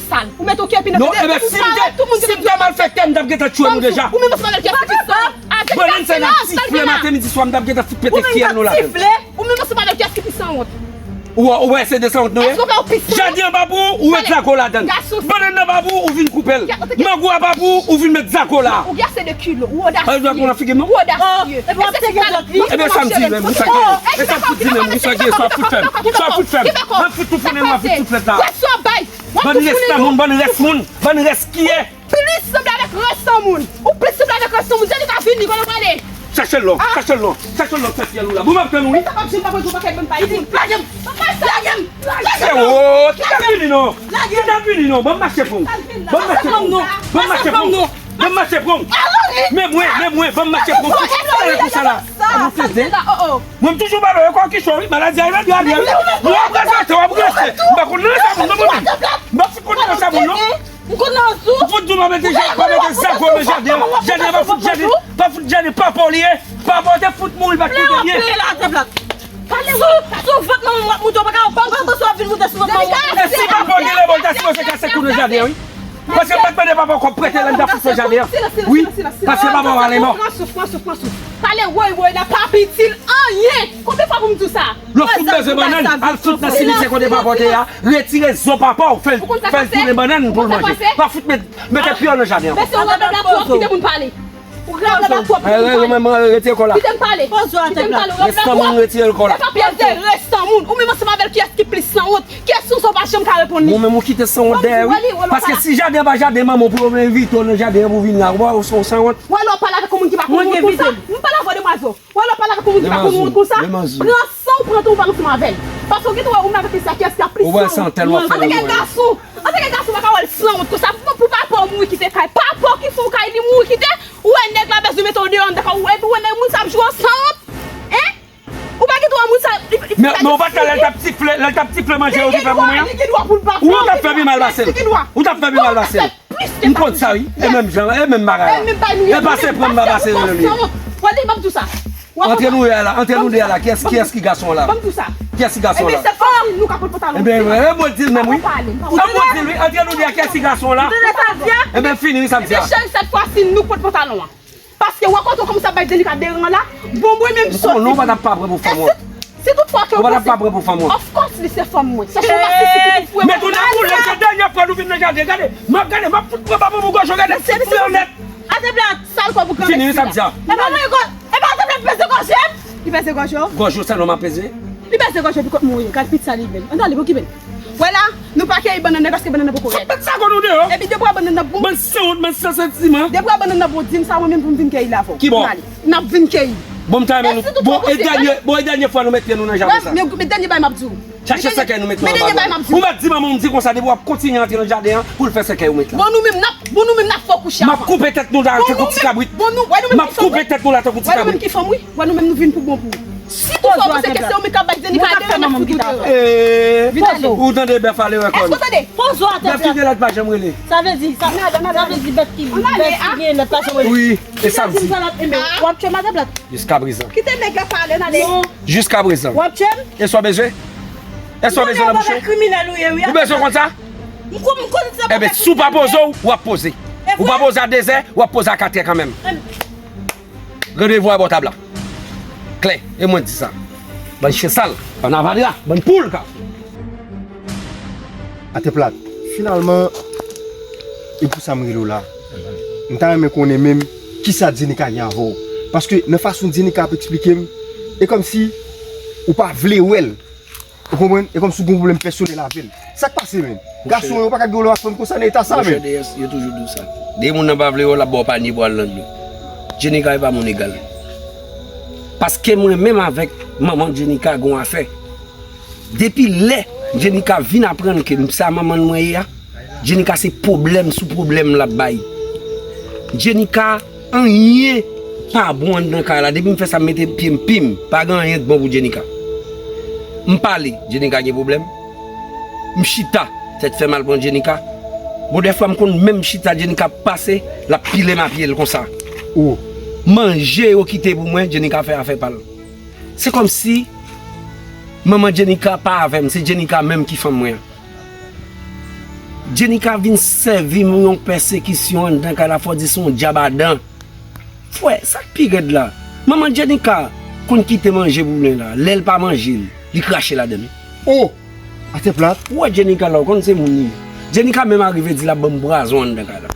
sal. Ou mete yon kepi nan tete. Non, enben, si m te, si m te malfektè, m t ap gentan tchwe nou deja. Ou menm ansanm avè l ki ap fè sa. Avèk silans, avèk silans. Tifle maten, midi, swa, m t ap gentan fout pete fyèl nou ladann. Ou menm ansanm avè l ki ap fè sanwont. Ou, ou wè se de sanwont nou ye? Èske w wè w pi sanwont? Jaden an pa pou ou, ou met zako ladann. Bannann nan pa pou ou, ou vin koupe l. Mangou a pa pou ou, ou vin met zako la. Ou gen ase de kilo, ou odasye. Ou odasye. Ebyen, sa m di menm, ou sa gen. E sa m fout di menm, ou sa gen, sa fout fè m. Sa fout fè m. An fout tounen mwen, an fout tounen la. Bann rès nan moun, bann rès moun, bann rès kiye. Plis sanble avèk rès nan moun. Ou plis sanble avèk rès nan moun. Janika vini, kote w prale? Chache l non, chache l non, chache l non, fè fyèl ou la. Bon, m ap tann ou, wi. Ou kapab jwenn pa pran jou pakèt bann pa isit. Lage m! Lage m! Lage m! Frèwo, ki t ap vini non? Ki t ap vini non? Ban m mache pran w. Ban m mache pran w. Ban m mache pran w. Ban m mache pran w. Men mwen, men mwen, ban m mache pran w. Sa l konsa la? Mwen m toujou ba yo kòkichon, wi. Maladi a, maladi a, wi. Yo ap prezante, yo ap reste. M pa konn nan sa moun nan mwen menm. M pa fout konn nan sa moun non. M konn nan sou. Ou fout di w pa mete, pa mete zako nan jaden an. Jaden an pa fout jaden, pa fout jaden papa w li ye. Papa w te fout mouri, pa t kite l ye. Pale wi. Sou vant manman w ap moute, w pa ka, w pa, w pa, w pa vin moute sou vant manman w. E si papa w gen lè, bon, ta sipoze kase kou nan jaden an, wi. Paske m pa t mande papa w kòb prete la, m ta fout fè jaden an. Wi, paske papa w ale mò. Pran souf, pran souf, pran souf. Pale woy woy la, pa itil anyen. Konbyen fwa pou m di w sa? Lè w fout bezwen bannann, al fout nan simityè kote papa w te ye a, retire zo papa w, fè l, fè l tounen bannann pou l manje. Pa fout met, mete pye w nan jaden an. Mesye, ou rablabla twòp, kite moun pale. Ou rablabla twòp, kite moun pale. Kite m pale. Kite m pale, ou rablabla twòp. Lè pa pyès de rès nan moun. Ou menm ansanm avè l, kiyès ki plis sanwont? Kiyès sou sa w pa janm ka reponn li? Ou menm ou kite sanwont dèyè, wi. Paske si jaden an pa jaden manman w, pou yo envite w nan jaden an pou w vin la, ou pa, ou sanwont. Wè lè w pale avèk yon moun ki pa konn wont konsa. M pale avè w, demwazèl. Wè lè w pale avèk yon moun ki pa konn wont konsa, pran san w, pran tan w pale ansanm avè l. Paske w gentan wè ou menm avèk mesye a, kiyès ki ap plis sanwont? Antanke gason, antanke gason, w pa ka wè l sanwont konsa. Pou, pou papa w mouri kite kay, papa w ki fè w kay, li mouri kite, ou wè nèg la bezwen mete w deyò anndan kay ou, epi ou wè nèg moun sa ap jwe w sanwont? Hein? Ou pa gentan wè moun sa, li, li, men, men ou pa t wè lè l t ap tifle, lè l t ap tifle manje yo ki fè pou mwen an? Ou t ap fè pi mal pase l. Ou t ap fè pi mal pase l. M konn sa wi. E menm jan, e menm bagay la. E pase pran m pa pase rele li. Wè li, m ap di w sa. Antre nou deyò la, antre nou deyò la. Kiyès, kiyès ki gason an la? Ban m di w sa. Kiyès ki gason an la? Ebyen, se fasil, nou ka pran pantalon. Ebyen, e mwen di l menm wi. E mwen di l wi, antre nou deyò, kiyès ki gason an la? Ebyen, fini wi sa m di a. Ebyen, cheri, sèt fwa si nou pran pantalon an. Paske wè kote w kòmanse ap bay Jenika deran la, bon mwen menm soti. Ou konnen w pa t ap pa pran pou fanm ou an. Si tout fwa ke ou panse, of course, li se fanm mwen. Chèche yon masisi ki pou fwe mwen. Met ou nan koulè, se dènye fwa nou vin nan jaden. Gade, m ap gade, m ap fout pran pa pou gòj ou, gade, si fwe w nèt. Atè plat, sal kò pou granmèsi la. Fini wi sa m di a. E pa mwen, e pa atè plat peze gòj m. Li peze gòj ou? Gòj ou sèlman m ap peze. Li peze gòj ou, epi kot mwen ye, gad pit sa li bèl. Ann ale, pokipel. Wè la, nou pa keyi bannann nan paske bannann nan poko rèd. Fout met zako nou deyò. Epi de bwa bannann nan bon. Bann sanwont, bann san santiman. De bwa bannann nan bon, di m sa mwen menm pou m vin keyi la avè w. Ki bò? N ale. N ap vin keyi. Bon, m ta renmen nou. Bon, e dènye, bon, e dènye fwa nou met pye nou nan jaden sa. Men dènye bagay m ap di w. Chache sèkèy nou met nou anba dlo. Ou mèt di manman w m di konsa depi w ap kontinye antre nan jaden an pou l fè sèkèy ou met la. Bon, nou menm n ap, bon, nou menm n ap fè w kouche anba. M ap koupe tèt nou la tankou ti kabrit. M ap koupe tèt nou la tankou ti kabrit. Wè nou menm ki fanm wi. Wè nou menm nou vin pou bon pou ou. Si tout fwa w panse ke se ou menm k ap bay Jenika deran, n ap fout ou deran. Vin ale. Ou tande bèf ale wè kòn. Èske w tande? Poze w atè plat. Bèf ki gen lòt pa janm rele. Sa vle di, sa, sa vle di bèf ki, bèf ki gen lòt pa janm rele. Wi, e sa m di. W ap tchwe m atè plat. Jiskaprezan. Kite nèg la pale, n ale. Jiskaprezan. W ap tchwe m? E sa w bezwen? E sa w bezwen nan bouch ou? Kriminèl ou ye wi. Ou bezwen konn sa? M konn, m konn sa. Enben, si w pa poze w, w ap poze. Ou pa poze a dezè, w ap poze a katrè kanmenm. Randevou a bò tab la. Klè, e mwen di sa. Bann chen sal, bann avadra, bann poul ka. Atè plat. Finalman, e pou sa m rele w la. M ta renmen konnen menm kisa Jenika gen avè w. Paske nan fason Jenika ap eksplike m, e kòmsi ou pa vle wè l. Ou konprann? E kòmsi w gen yon pwoblèm pèsonèl avè l. Sa k pase menm? Gason yo pa ka gen yon relasyon konsa nan eta sa menm. Monchè, D S, yo toujou di w sa. Depi moun nan pa vle wè w, l ap ba w panye pou al nan dlo. Jenika e pa moun egal. Paske mwen menm avèk manman Jenika gon afè. Depi lè Jenika vin aprann ke m sa manman mwen ye a, Jenika se pwoblèm sou pwoblèm l ap bay. Jenika, anyen pa bon anndan kay la. Depi m fè sa, m mete pye m, pim, pa gen anyen k bon pou Jenika. M pale, Jenika gen pwoblèm. M chita, tèt fè mal pran Jenika. Bon, dèfwa m konn menm chita, Jenika ap pase, l ap pile m a pye l konsa. Ou, Manje yo kite pou mwen, Jenika fè afè pa l. Se kòmsi manman Jenika pa avè m, se Jenika menm ki fanm mwen an. Jenika vin sèvi m yon pèsekisyon anndan kay la, fò di se yon djab adan. Frè, sa k pi rèd la, manman Jenika konn kite manje pou mwen la. Lè l pa manje l, li krache ladan l. Oh! Atè plat. Ou wè Jenika la, ou konn se moun li ye. Jenika menm arive di l ap ban m pwazon anndan kay la.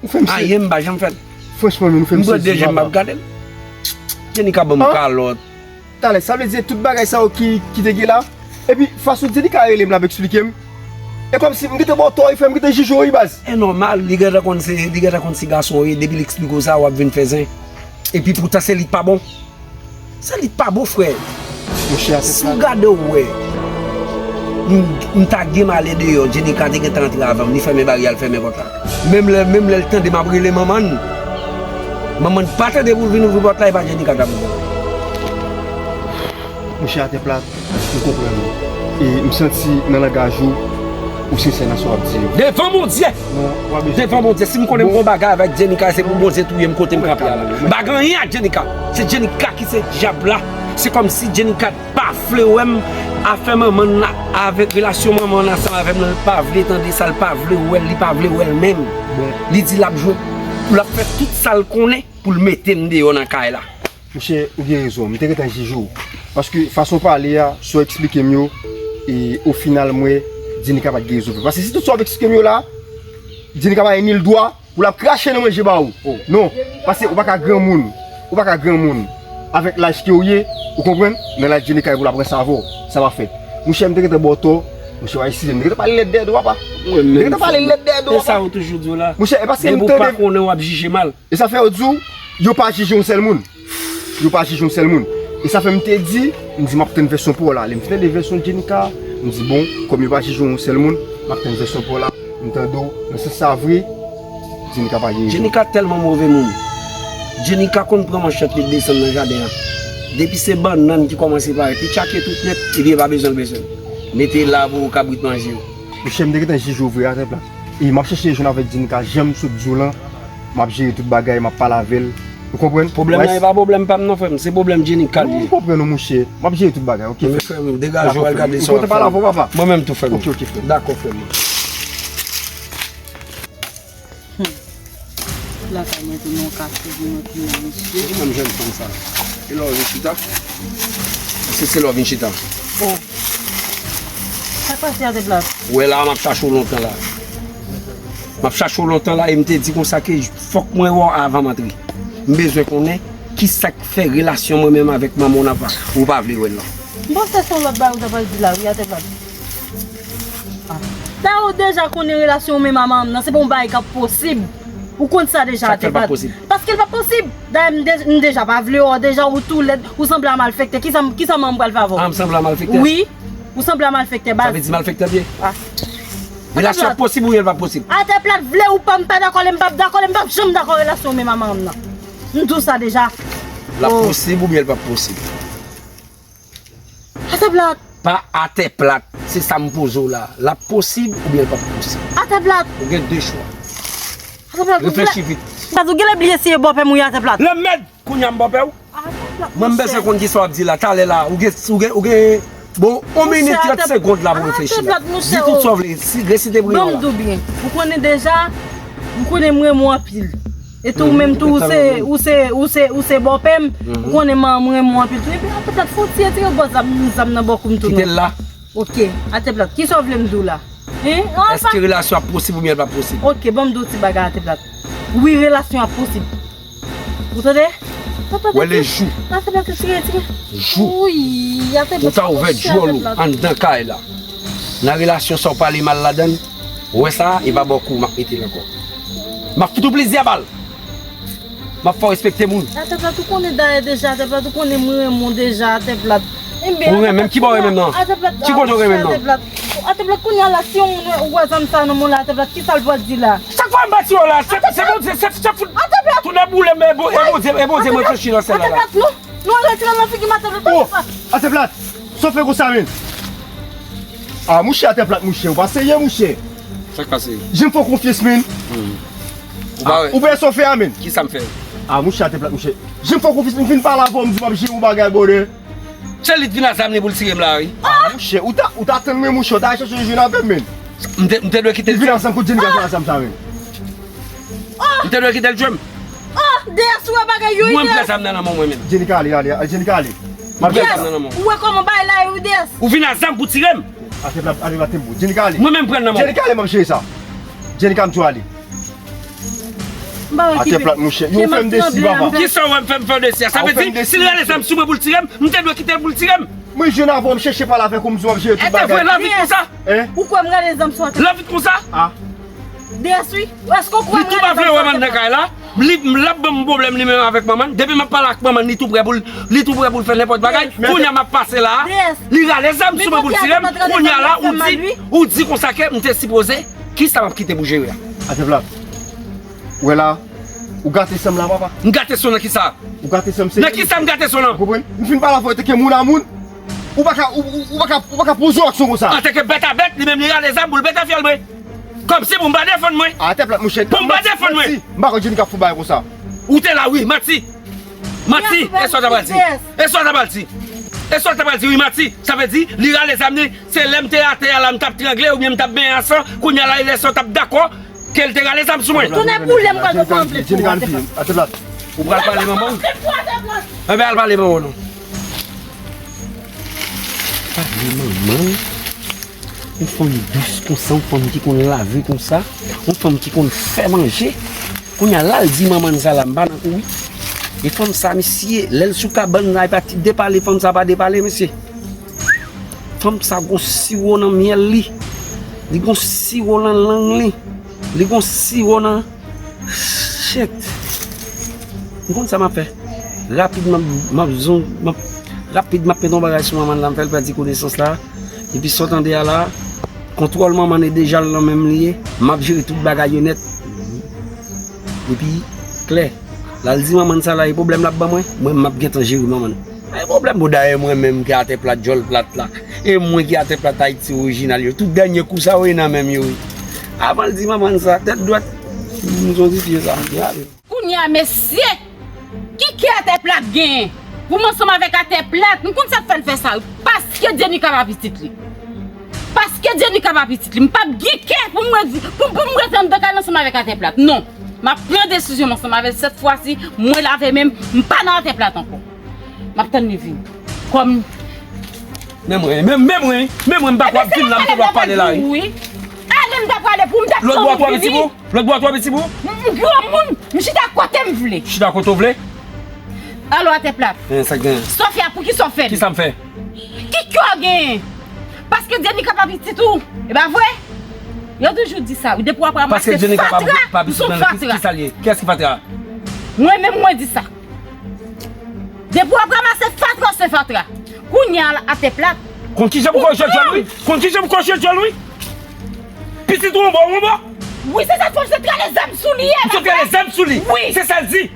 Ou fè m se Anyen m pa janm fè l. Franchman, men ou fè m M pran sezi, de je m ap papa. Gade l. Jenika ban m An? Kalòt. Talè, sa vle di tout bagay sa yo ki, ki te gen la? Epi fason Jenika rele m la ap eksplike m. E kòmsi m gentan ba w tò, e frè m gentan jije w wi baz. E nòmal, li gentan konn se, li gentan konn se gason w ye, depi l eksplike w sa, w ap vin fè zen. Epi poutan se li k pa bon. Sa li pa bon, frè. Monchè, atè plat. Si w gade, w wè m, m ta gen m ale deyò, Jenika te gentan antre avan m, li fèmen baryè a, l fèmen pòt la. Menm lè, menm lè l tande m ap rele manman l, manman l pa tande pou l vin ouvri pòt la, e pa Jenika k ap ouvri. Monchè, atè plat, m konprann ou. E m santi nan langaj ou, ou sensè nan sa w ap di yo. Devan Bondye! Non, w ap Devan Bondye, si m konnen m gon bagay avèk Jenika, se pou Bondye touye m kote m kanpe a la. M pa gen anyen ak Jenika. Se Jenika ki se dyab la. Se kòmsi Jenika pa vle wè m. Afè manman n nan, avèk relasyon manman n ansanm avè m nan, l pa vle tande sa, l pa vle wè l, li pa vle wè l menm. Bon. Li di l ap jwe, l ap fè tout sa l konnen pou l mete m deyò nan kay la. Monchè, ou gen rezon, m te gentan jije w. Paske fason w pale a, sa w eksplike m yo, e ofinal m wè Jenika pa t gen rezon vre. Paske si tout sa w ap eksplike m yo la, Jenika pa gen nil dwa pou l ap krache nan manje ba ou. Oh. Non, paske ou pa ka granmoun, ou pa ka granmoun avèk laj ke w ye, ou konprann? Nan laj Jenika pou l ap ranse avè w, sa pa fèt. Monchè, m te gentan ba w tò, monchè, w a eskize m, m te gentan pale lèd dèyè do, papa. M te gentan pale lèd dèyè do, papa. E sa yo toujou di w la. Monchè, e paske m tande. Depi w pa konnen, w ap jije mal. E sa fè yo di w, yo pa jije yon sèl moun. Yo pa jije yon sèl moun. E sa fè m te di, m di m ap tann vèsyon pa w la. Lè m fin tande vèsyon Jenika, m di bon, kòm yo pa jije yon sèl moun, m ap tann vèsyon pa w la. M tande w, nan sans sa vre, Jenika pa gen rezon. Jenika tèlman move moun. Jenika konn pran manchèt li desann nan jaden an. Depi se bannann ki kòmanse parèt, li tchake tout nèt, ebyen pa bezwen l bezwen. Mete la pou kabrit manje yo. Monchè, m te gentan jije w vre, atè plat. E m ap chèche jwenn avèk Jenika, jan m sot di w lan, m ap jere tout bagay, m ap pale avè l. Ou konprann? Pwoblèm nan e pa pwoblèm pa m non, frè m, se pwoblèm Jenika li ye. Non, m konprann ou, monchè. M ap jere tout bagay, oke, frè m. Frè m, degaje w al gade sa w ap fè. Ou kontan pale avè w, papa? Mwen menm tou, frè m. Oke, oke, frè m. Dakò, frè m. Lakay mwen tou nan kafou pou mwen tounen, mesye. Ki menm jèn fanm sa? E lè w vin chita? Se, se lè w vin chita. Oh. Sa k pase atè plat? Ou wè la, m ap chache w lontan la. M ap chache w lontan la e m te di konsa ke fòk mwen wè w avan m antre. M bezwen konnen kisa k fè relasyon mwen menm avèk manman w nan pa, ou pa vle wè l lan. M panse se yon lòt bagay ou ta pral di la, wi, atè plat. Ah. Dayè, ou deja konnen relasyon ou menm a manman m nan, se pa yon bagay k ap posib. Ou konn sa deja, atè plat. Sa k fè l p ap posib? Paske l p ap posib. Dayè, m de-, m deja pa vle wè w deja, ou tou lèd, ou sanble a malfektè. Kisa m, kisa manman m pral fè avè w? Ah, m sanble a malfektè? Wi. Ou sanble a malfektè, baz. Sa vle di malfektè m ye? Ah. Relasyon ap posib oubyen l p ap posib? Atè plat, vle ou pa, m pa dakò, lè m p ap dakò, lè m p ap janm dakò relasyon ou menm a manman m nan. M di w sa deja. L ap posib oubyen l p ap posib? Atè plat. Pa atè plat. Se sa m poze w la. L ap posib oubyen l p ap posib? Atè plat. Ou gen de chwa. Atè plat. Reflechi vit. Atè plat, ou genlè bliye si e bòpè m ou ye, atè plat. Lanmèd! Kounye a m bòpè w? Atè plat, mwen m bezwen konn kisa w ap di la. Talè la, ou gen, ou gen, ou gen, bon, yon minit trant segond la pou reflechi la. Atè plat, monchè, oh. Di tout sa w vle. Si, resite priye w la. Ban m di w byen. Ou konnen deja, m konnen m renmen w anpil. E tou, ou menm tou, ou se, ou se, ou se, ou se bòpè m. Ou konnen manman m renmen w anpil tou. Epi atè plat, fò w ti retire bò zam, zam nan bò kou m tou non. Kite l la. Oke, atè plat, kisa w vle m di w la? Hein? Èske relasyon ap posib oubyen l p ap posib? Oke, ban m di w ti bagay, atè plat. Wi, relasyon ap posib. Ou tande? Wè le jou. Atè plat, retire, retire. Jou. Wi, atè plat. Ou ta ouvè dyòl ou anndan kay la. Nan relasyon sa w pale mal ladan l. Ou wè sa, e pa bò kou m ap mete l ankò. M ap fout ou plizyè bal. M ap fè w respekte moun. Atè plat, ou konnen dayè deja, atè plat, ou konnen mwen renmen w deja, atè plat. Ou renmen m? Ki bò w renmen m nan? Ki kote w renmen m nan? Atè plat, kounye a la, si yon moun wè zam sa nan men w la, atè plat, kisa l pral di la? Chak fwa m pati yo la, se, se Bondye, se, se fout. Atè plat! Tounen boule m, e Bon-, e Bondye, e Bondye m reflechi nan syèl la. Atè plat, non. Non, retire nan figi m, atè plat, pa fè sa. Oh, atè plat, sa w fè konsa, men? Ah, mouche, atè plat, mouche, ou pa serye, mouche. Sa k pase? Jan m fè w konfyans, men. Ou pa wè? Ou pa wè sa w fè a, men? Kisa m fè? A, mouche, a te plat, mouche. Jan m fè w konfyans, m fin pale avè w, m di w m ap jere yon bagay, brother. Se li t vin a zam li pou l tire m la, wi. A, mouche, ou ta, ou ta tann mwen, mouche, ou ta chèche jwenn avè m, men. M te, m te dwe kite l. Li vin a zam, kote Jenika jwenn a zam sa, men. M te dwe kite l jwenn. Oh, D S, ou wè bagay yo, Mwen, m pran D S. Zam nan nan men w, mwen menm. Jenika ale, ale, ale, Jenika ale. M ap pran zam nan nan men w. Ou wè kòman bagay la ye, wi, D S. Ou vin a zam pou tire m. A te plat, a te plat, tempo. Jenika ale. Mwen menm, m pran nan men w. Jenika ale, m ap jere sa. Jenika, m tou ale. M pa wè ki plat, mouche. Yo fè m desi, papa. Kisa w wè m fè m fè w desi a? Sa vle di, si l rale zam sou mwen pou l tire m, m te dwe kite l pou l tire m. Mwen jwenn avè w, m chèche pale avèk ou, m di w ap jere tout bagay. E te vre, lè vit konsa? Hein? Ou kwè m rale zam sou atè? Lè vit konsa? A. D S, wi. Èske ou kwè m rale zam sou atè? M tou pa vle wè manman nan kay la. Li, l ap ban m pwoblèm li menm avèk manman. Depi m ap pale ak manman, li tou prè pou l, li tou prè pou l fè nenpòt bagay. Kounye a m ap pase la a. Li rale zam sou mwen pou l tire m. Kounye a la, ou di, ou di konsa ke m te sipoze. Kisa m ap kite pou jere a? Atè plat. Ou wè la, ou gate san m la, papa. M gate san w nan kisa? Ou gate san m, se. Nan kisa m gate san w nan? Ou konprann? M fin pale avè w antanke moun a moun. Ou pa ka, ou, ou, ou pa ka, ou pa ka poze w aksyon konsa. Antanke bèt a bèt, li menm li rale zam pou l pete fyèl mwen. Kòmsi pou m pa defann mwen. Atè plat, mouche. Pou m pa defann mwen. M pa kwè Jenika ap fè bagay konsa. Ou te la, wi, manti. Manti, e sa w ta pral di? E sa w ta pral di? E sa w ta pral di, wi, manti? Sa vle di, li rale zam li, se lè m te atè a la, m t ap trangle oubyen m t ap benyen an san, kounye a la, e lè sa w t ap dakò ke l te rale zam sou mwen. Tonnè boule m pral pran anpil pou ou, atè plat. Ou pral pale manman w? Enben, al pale manman w, non. Pale manman w? Yon fanm dous konsa, yon fanm ki konn lave konsa, yon fanm ki konn fè manje. Kounye a la, l di manman n sa la, m pa nan kouri. E fanm sa, mesye, lè l sou kabann la, e pa ti depale, fanm sa pa depale, mesye. Fanm sa gon siwo nan myèl li. Li gon siwo nan lang li. Li gon siwo nan Shit. M konn sa m ap fè. Rapid, m ap, m ap zon, m ap, rapid, m ap mete yon bagay sou manman la, m fè l pèdi konesans la. Epi sa w tande a la, kontwòl manman e deja nan men m li ye. M ap jere tout bagay yo nèt. Epi, klè. L al di manman sa la, e pwoblèm l ap ban mwen, mwen, m ap gentan jere manman. Ay pwoblèm pou dayè mwen menm ki atè plat, djòl plat la. E mwen ki atè plat Ayiti orijinal yo. Tout dènye kou sa yo e nan men m yo ye. Avan l di manman sa, tèt dwèt. M son ti pye sa, m di ale. Kounye a, mesye, ki kè atè plat genyen? Pou m ansanm avèk atè plat, m konn sa k fè l fè sa wi. Paske Djenika pa pitit li. Paske Djenika pa pitit li. M p ap gen kè pou m ret, pou, pou m ret anndan kay la ansanm avèk atè plat. Non. M ap pran desizyon m ansanm avè l. Sèt fwa si, mwen lave men m, m pa nan atè plat ankò. M ap tann li vini. Kòm. Men mwen, men, men mwen, men mwen, m pa kwè ap vin la, m te dwe ap pale la, wi. Ale m ta prale pou m t ap tann ou vini. Lòt bò a twò piti pou ou? Lòt bò a twò piti pou ou? M, m granmoun, m chita kote m vle. Chita kote w vle? Alo, atè plat. Sa k genyen? Sa w fè a, poukisa w fè l? Kisa m fè? Ki kè w genyen? Paske Djenika pa pitit ou, e pa vre? Yo toujou di sa, wi. Depi w ap ranmase fatra, m se yon fatra. Kiyès ki fatra? Mwen menm, mwen di sa. Depi w ap ranmase fatra, w se fatra. Kounye a la, atè plat. Konn kijan pou kòrije djòl, wi. Konn kijan pou kòrije djòl, wi. Pitit ou anba, ou anba. Wi, se sa, fò m sot rale zam sou li, e. M sot rale zam sou li. Wi. Se sa l di.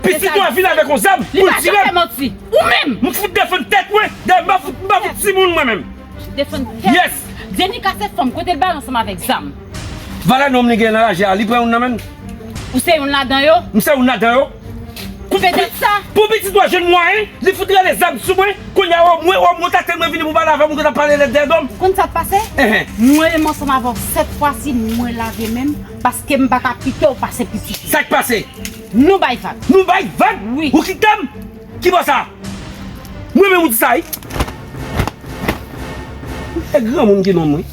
Pitit ou a vin avèk yon zam pou l tire m. Li pa janm fè manti. Ou menm. M fout defann tèt mwen. Dayè, m pa fout, m pa fout timoun mwen menm. Defann tèt. Yes. Djenika se fanm, kote l bare ansanm avèk zam? Valè nonm li gen nan raje a, li pran youn nan men l. Ou se youn ladan yo? M se youn ladan yo. Petèt sa. Pou pitit ou a jwenn mwayen, li fout rale zam sou mwen. Kounye a, o mwen, o mwen, ta tèlman vini pou pale avè m, ou konn ap pale lèd dèyè do m. Konn sa k pase? Enhen. Mwen menm ansanm avè w, sèt fwa si, mwen lave men m, paske m pa ka kite w pase pitit ou. Sa k pase? Nou bay vag. Nou bay vag? Wi. Ou kite m? Ki bò sa? Mwen menm ou di sa, wi. E granmoun ki nonm, wi.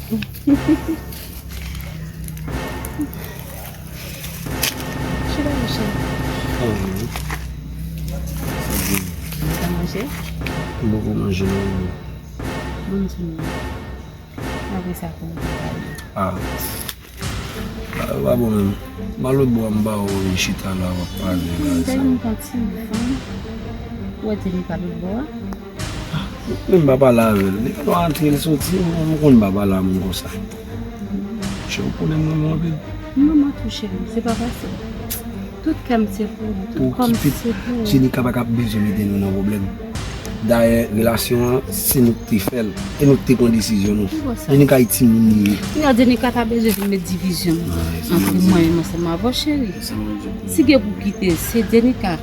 Chita, monchè. Sa vle. Ou pa manje? M poko manje, non. Bon, di nou. Apre sa, kòman w te pale? Ah. Ah, pa bon menm. M al lòt bò a, m ba w chita la, w ap pale la, sa. M tande yon ti van. Ou wè Djenika lòt bò a? Men m pa pale avè l. Li gen dwa antre, l soti, m, m konn pa pale a moun konsa. Cheri, ou konnen m renmen w anpil. Manman tou cheri, se pa fasil. Tout kè m se pou ou, tout kò m se pou ou. Djenika pa ka bezwen mete nou nan pwoblèm. Dayè, relasyon an, se nou k te fè l. E nou k te pran desizyon nou. Ki bò sa? Jenika e timoun li ye. Kounya Jenika ta bezwen vin met divizyon antre mwen menm ansanm avè w, cheri. Si gen pou kite, se Jenika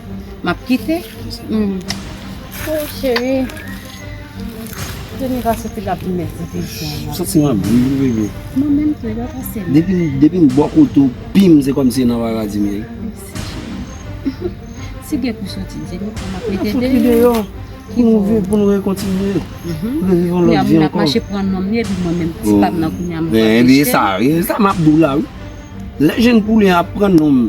m ap kite. Mm. Oh, cheri. Jenika soti la pou met divizyon an. Santi m ap viv, bebe. Mwen menm tou, e pa pase m. Depi, depi m bò kote w, pim, se kòmsi nan paradi m ye. Mèsi, cheri. Si gen pou soti, Jenika m ap mete deyò. Pou nou viv, pou nou rekontinye. Pou nou viv yon lòt vi ankò. Kounya moun ap mache pran non m li, epi mwen menm ti pa m nan kounya m pa peche. Men, e sa, e sa m ap di w la, wi. Lè jenn poulyen ap pran non m,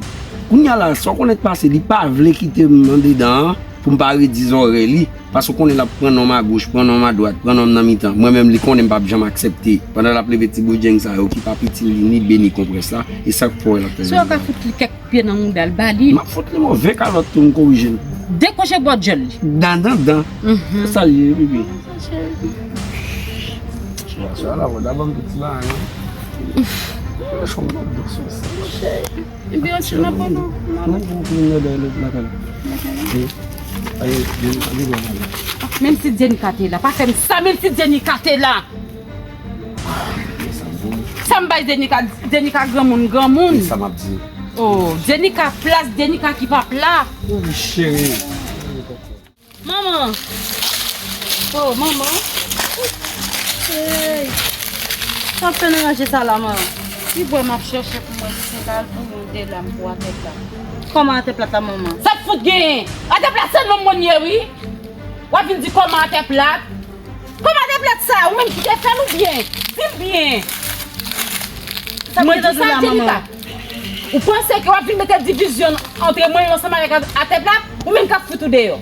kounya la, sa w konnen k pase, li pa vle kite m andedan an, pou m pa redi zòrèy li. Paske w konnen l ap pran non m agoch, pran non m adwat, pran non m nan mitan. Mwen menm, li konnen m p ap janm aksepte. Pandan l ap leve ti boudjeng sa yo, ki p ap itil li ni be ni konprès la, e sa k fè w wè l ap fè. Si w ka fout li kèk pye nan mouda l, ba li. M ap fout li move kalòt tou, m korije l. Dekwoche bò djòl li. Dan, dan, dan. Se sa l ye, bebe. Cheri. Cheri, cheri, la, bon, dabò m tout ti bagay, non? Cheri, cheri, cheri, cheri. Epi yon ti nan polo. Non, non, non, non, non, non, non. Menm si Jenika te la, pa fè m sa, menm si Jenika te la. Sa m bay Jenika, Jenika granmoun, granmoun. Sa m ap di. Oh, Jenika plas, Jenika ki pa pla. Wi, cheri. Manman! Oh, manman! Hey! Sa w ap fè nan ranje sa la, manman? Ti bwa m ap chèche pou mwen, si se ta al pou yon de lam pou atè plat. Kòman atè plat la, manman? Sa k fout genyen? Atè plat se non mwen ye, wi. W ap vin di kòman atè plat? Kòman atè plat sa? Ou menm ki te fè l oubyen? Di m byen. Sa mwen di sa, Jenika. Ou panse ke w ap vin mete divizyon antre mwen ansanm avèk atè plat? Ou menm k ap fout ou deyò.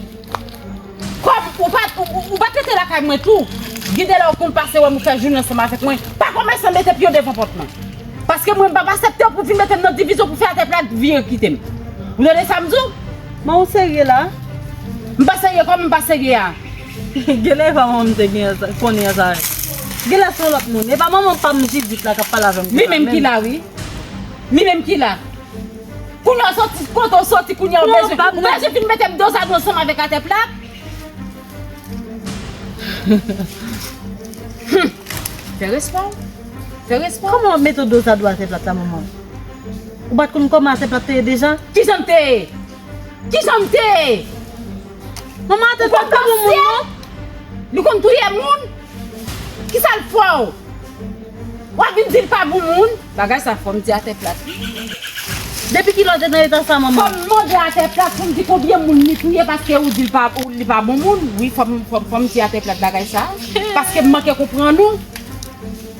Kòm ou pa, ou, ou, ou pa t rete lakay mwen tou, gen de lè ou konn pase wè m ou fè jounen ansanm avèk mwen, pa kòmanse mete pye w devan pòt mwen. Paske mwen m p ap aksepte w pou vin mete m nan divizyon pou fè atè plat vire kite m. Ou tande sa m di w? Men ou serye la? M pa serye kòman m pa serye a? Genlè e pa manman m te gen sa, konnen sa. Genlè se yon lòt moun. E pa manman pa m Jidit la k ap pale avè m. Li menm ki la, wi. Li menm ki la. Kounye a w soti, kote w soti, kounye a w bezwen, ou bezwen vin mete m dozado ansanm avèk atè plat? Hmm. Fè respè w. Fè respè w. Kòman w ap mete w dozado atè plat la, manman? Ou pa t konn kòman atè plat te ye deja? Kijan l te ye? Kijan l te ye? Manman, atè plat pa bon moun, non. Li konn touye moun? Kisa l fè w? W ap vin di l pa bon moun? Bagay sa fò m di atè plat, wi. Depi kilè w te nan eta sa, manman? Fò m mande atè plat pou m di konbyen moun li touye paske ou di l pa, ou, li pa bon moun. Wi, fò m, fò m, fò m di atè plat bagay sa. Paske m manke konprann ou.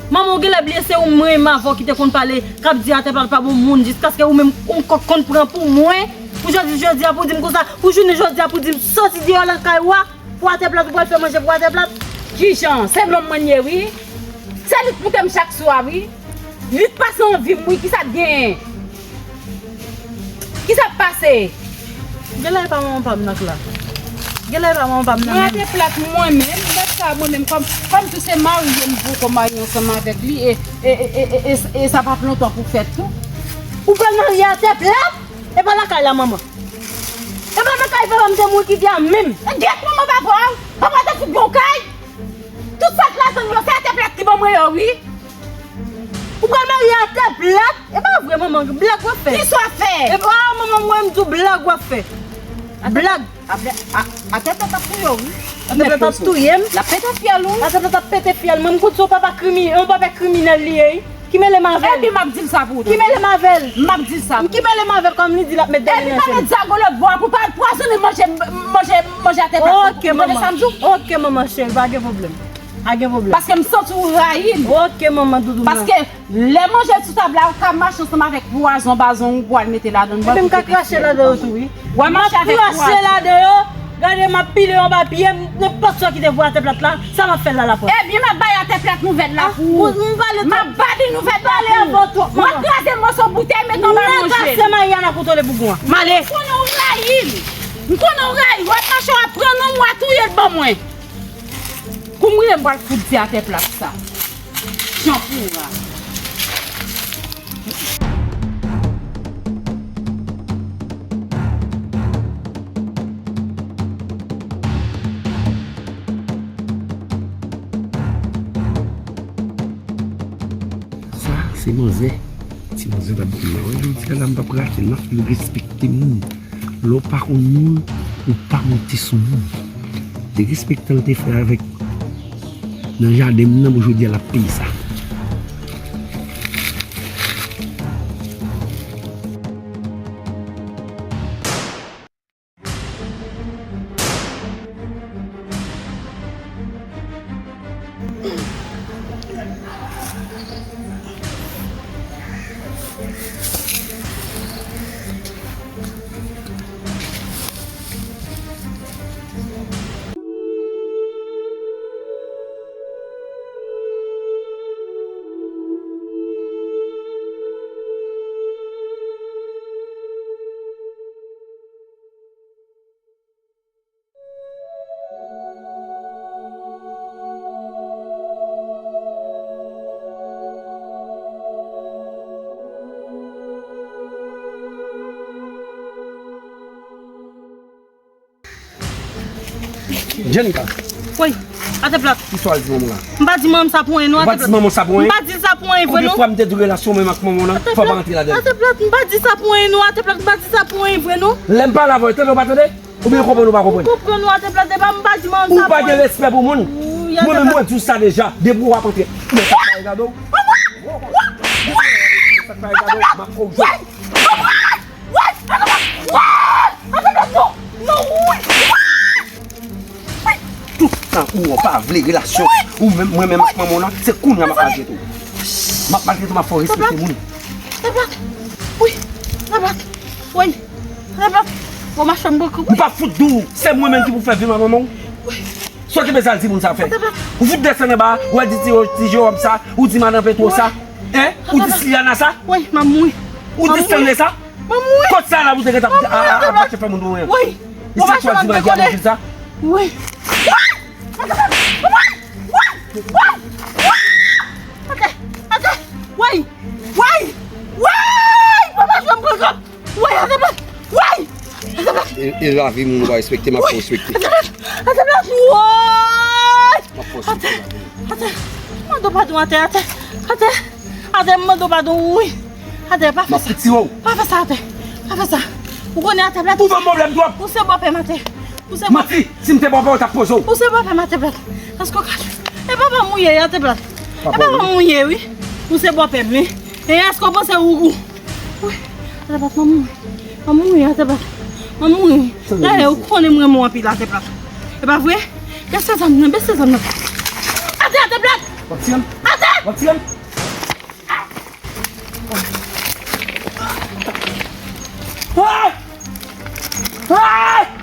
Manman, ou genlè bliye se ou menm avè w ki te konn pale, k ap di atè plat pa bon moun, jiskaske ou menm ou kòk konn pran pou mwen. Pou jodi, jodi a pou di m konsa, pou jounen jodi a pou di m soti deyò lakay ou a. Pou atè plat, ou pral fè manje pou atè plat? Kijan? Se lòm mwen ye, wi. Se li k moute m chak swa, wi. Li k pase anvi m, wi. Kisa k genyen? Kisa k pase? Genlè e pa manman pa m nan k la. Genlè e pa manman pa m nan. Mwen atè plat mwen menm, dat sa mwen menm kòm, kòm tou se marye m poko marye ansanm avèk li e, e, e sa p ap lontan pou fèt tou. Ou pral marye atè plat? E pa lakay la, manman. E pa nan kay papa m te mouri ki di a menm. Gyèt manman papa w. Papa w te fout gen yon kay. Tout sa k ladan l yo, se atè plat ki ban mwen yo, wi. Ou pral marye atè plat? E pa vre, manman, blag w ap fè. Kisa w ap fè? E pa, manman, mwen m di w blag w ap fè. Blag. Atè, a, atè plat ap touye w, wi. Atè plat ap touye m. L ap pete fyèl ou. Atè plat ap pete fyèl mwen. M konn se yon papa krimi-, yon papa kriminèl li ye, wi. Ki mele m avè l? Epi m ap di l sa pou ou tande. Ki mele m avè l? M ap di l sa pou ou. Ki mele m avè l kòm li di l ap met dèyè nan je m? Epi pa met zago lòt bò a pou pa al pwazonnen manje, manje, manje atè plat. Ok, manman. Ou tande sa m di w? Ok, manman cheri, pa gen pwoblèm. Pa gen pwoblèm. Paske m santi w rayi m. Ok, manman doudou mwen. Paske lè manje sou tab la, ou ka mache ansanm avèk pwazon bazon ou pou al mete ladan l. Epi m ka krache ladan yo tou, wi. W a mache avèk pwazon. M ap krache ladan yo. Gade, m ap pile yo anba pye m, nenpòt sa ki te voye atè plat la, sa m ap fè l la lapòs. Ebyen, m ap bay atè plat nouvèl la pou ou. M ap ba li nouvèl la pou ou. W ap kraze moso boutèy, mete anba manje. Nèg a se Mariana kontwole bougou an. M ale. M konnen w rayi l. M konnen w rayi l. W ap mache, w ap pran non m, w a touye l ban mwen. Kou m rive, m pral fout di atè plat sa. Jan pou w a. Ti manzè, ti manzè t ap di m la, wè, jodi a la, m p ap rate l, m ap fè l respekte moun. Lè w pa konn moun, ou pa monte sou moun. Derespektan l te fè avèk nan jaden m nan, bon, jodi a, l ap peye sa. Jenika. Woy, Atèplat. Kisa w al di manman w la? M pa di manman sa pou anyen non, Atèplat. Ou pa di manman sa pou anyen? M pa di sa pou anyen vre non. Konbyen fwa m te di w relasyon menm ak manman w lan, fò w pa rantre ladan l? Atèplat, m pa di sa pou anyen non, Atèplat, m pa di sa pou anyen vre non. Lè m pale avè w, tande w pa tande? Oubyen w konprann ou pa konprann? M konprann ou, Atèplat, epa m pa di manman sa pou anyen. Ou pa gen respè pou moun. Mwen menm mwen di w sa deja, depi w ap antre. Men sa pa regade w. Sa pa regade w, m ap fè w jwe. Woy! Atèplat! Woy! Atèplat, non! Non, woy! Woy! Tout tan ou an pa vle relasyon, ou menm, mwen menm ak manman w lan, se kounye a m ap maltrete w. M ap maltrete w, m ap fè w respekte moun. Atèplat! Woy! Atèplat! Woy! Atèplat! Bon, machann boukou. M pa fout di w, se mwen menm ki pou fè vim a manman w. Sa w te bezwen al di moun sa fè? Ou fout desann anba a, ou al di ti, ti Jewòm sa, ou di madan Petwo sa. Hein? Ou di Siliana sa? Wi, m ap mouri. Ou di Stanley sa? M ap mouri. Kot sa la pou te gentan ap mache fè moun pou mwen? Wi. E se kwa di manje a nan vil sa? Wi. Atè, atè, woy, woy, woy, papa, jwenn pran kòb. Woy, Atèplat, woy, Atèplat. E, e lavi moun ou pa respekte, m ap fè w respekte. Atèplat, Atèplat, woy. M ap fè w respekte lavi moun. Atè, atè, m mande w padon, atè, atè, atè. Atè, m mande w padon, wi. Atè, pa fè sa. M ap tire w. Pa fè sa, atè. Pa fè sa. Ou konnen, Atèplat. Ou ban m pwoblèm twòp. Ou se bòpè m, atè. Ou se bòpè. Manti, si m te bòpè w, w t ap poze w. Ou se bòpè m, Atèplat. Èske w ka jwe? E papa m ou ye, Atèplat. E papa m ou ye, wi. Ou se bòpè m, wi. E èske w panse ou, ou, wi. Atèplat, m ap mouri. M ap mouri, Atèplat. M ap mouri. Dayè, ou konnen m renmen w anpil, Atèplat. E pa vre? Bese zam nan, bese zam nan. Atè, Atèplat! W ap tire m? Atè! W ap tire m? Ah! Ah!